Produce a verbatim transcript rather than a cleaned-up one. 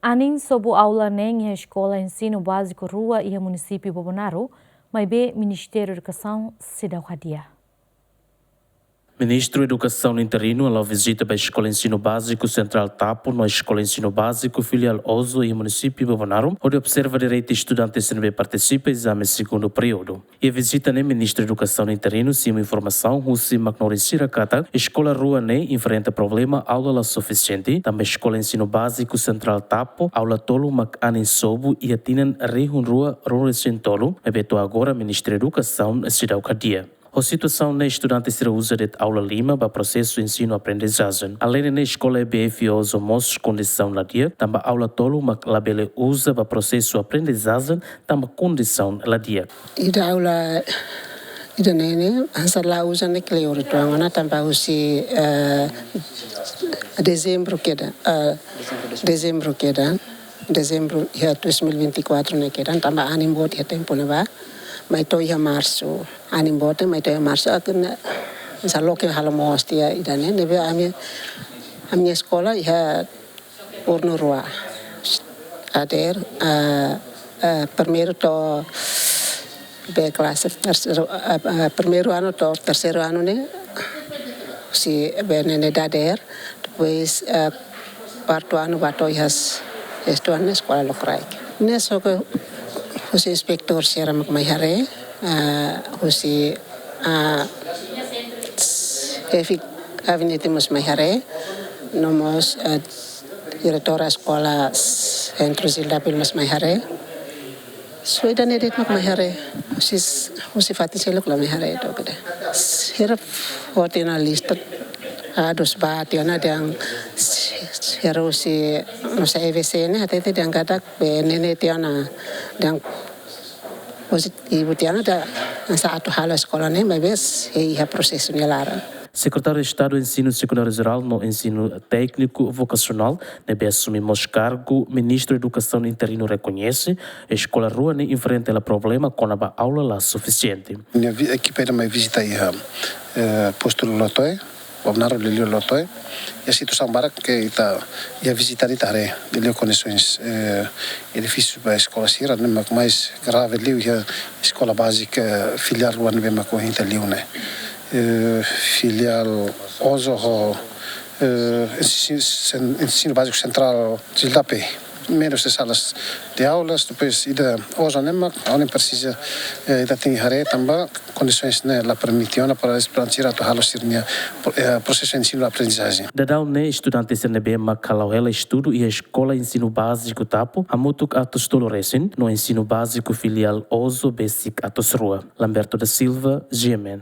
Anin sobu aula neen iha eskola ensinu báziku rua iha munisípiu Bobonaro, maibé Ministériu Edukasaun seidauk hadi'a. Ministru Edukasaun interinu hala'o vizita ba Eskola Ensinu Báziku Sentrál Tapu no Eskola Ensinu Báziku Filiál Ozo iha munisípiu Bobonaro, hodi observa direitu estudante sira ne'ebé partisipa ezame segundu períodu. Iha vizita ne'e Ministru Edukasaun interinu simu informasaun husi MACNORI sira katak eskola rua ne'e enfrenta problema aula la sufisiente, tanba Eskola Ensinu Báziku Sentrál Tapu aula tolu mak anin sobu iha tinan rihun rua ruanulu resin tolu, maibé to'o agora Ministru Edukasaun seidauk hadi'a. Ho situasaun ne'e estudante sira uza de'it aula lima ba prosesu ensinu aprendizajen. Aleinde ne'e eskola E B F Ozo mós kondisaun la di'ak, tanba aula tolu mak labele uza ba prosesu aprendizajen, tanba kondisaun la di'ak. Ida aula ida ne'e ne'e, hanesan la uza ne'e kleur uitoan ona tanba husi, eh, dezembru kedan, eh, dezembru kedan, dezembru iha dois mil e vinte e quatro ne'e kedan, tanba anin boot iha tempu ne'ebá, mai to'o iha marsu, anin boot mai to'o iha marsu, akhirnya hanesan loke halo moos tiha ida ne'e, ne'ebé ami, ami-nia eskola iha turnu rua. Dadeer, eh, eh, primeiru to'o be klase terseiru, eh, eh, primeiru anu to'o terseiru anu ne'e, husi be ne'e ne'e dadeer, depois, eh, kuartu anu ba to'o iha sestu anu ne'e eskola lokraik. Ne'e só ke husi inspetór sira mak mai haree, eh, husi, eh, xefe gabinete mós mai haree, no mós, eh, diretora eskola Sentru Zildape mós mai haree. Só ida ne'e de'it mak mai haree. Husi, husi fatin seluk la mai haree tok ida. Sira foti ona lista, ah, dos ba tiha ona dehan sira husi, no sé, E V C ne'e hatete dehan katak be ne'e ne'e tiha ona, dehan husi ibu tiha ona dehan hanesan atu halo eskola ne'e, maibé sei iha prosesu nia laran. Sekretáriu Estadu Ensinu Sekundáriu Jerál no Ensinu Tékniku Vokasionál, ne'ebé asume mós kargu Ministru Edukasaun interinu, rekoñese eskola rua ne'e enfrenta hela problema kona-ba aula la sufisiente. Nia vi-, ekipa ida mai vizita iha, eh, postu Lolotoe, Bobonaro, liuliu Lolotoe. Iha situasaun barak ke ita iha vizita ne'e ita haree, liuliu kondisoens, eh, edifísiu ba eskola sira ne'e mak mais grave liu iha eskola bázika, eh, filiál rua ne'ebé mak ohin ita liu ne'e. Eh, filiál Ozo ho, eh, ensi-, sen-, ensinu báziku sentrál Zildape. Menus de salas de aulas, depois ida Ozo ne'e mak, aun presiza, eh, ita tenke haree tanba kondisoens ne'e la permite ona para estudante sira atu halo sira-nia pro-, eh, prosesu ensinu aprendizajen. Daudaun ne'e estudante sira ne'ebé mak hala'o hela estudu iha Eskola Ensinu Báziku Tapu hamutuk atus tolu resin, no Ensinu Báziku Filiál Ozo besik atus rua. Lamberto da Silva, G M N.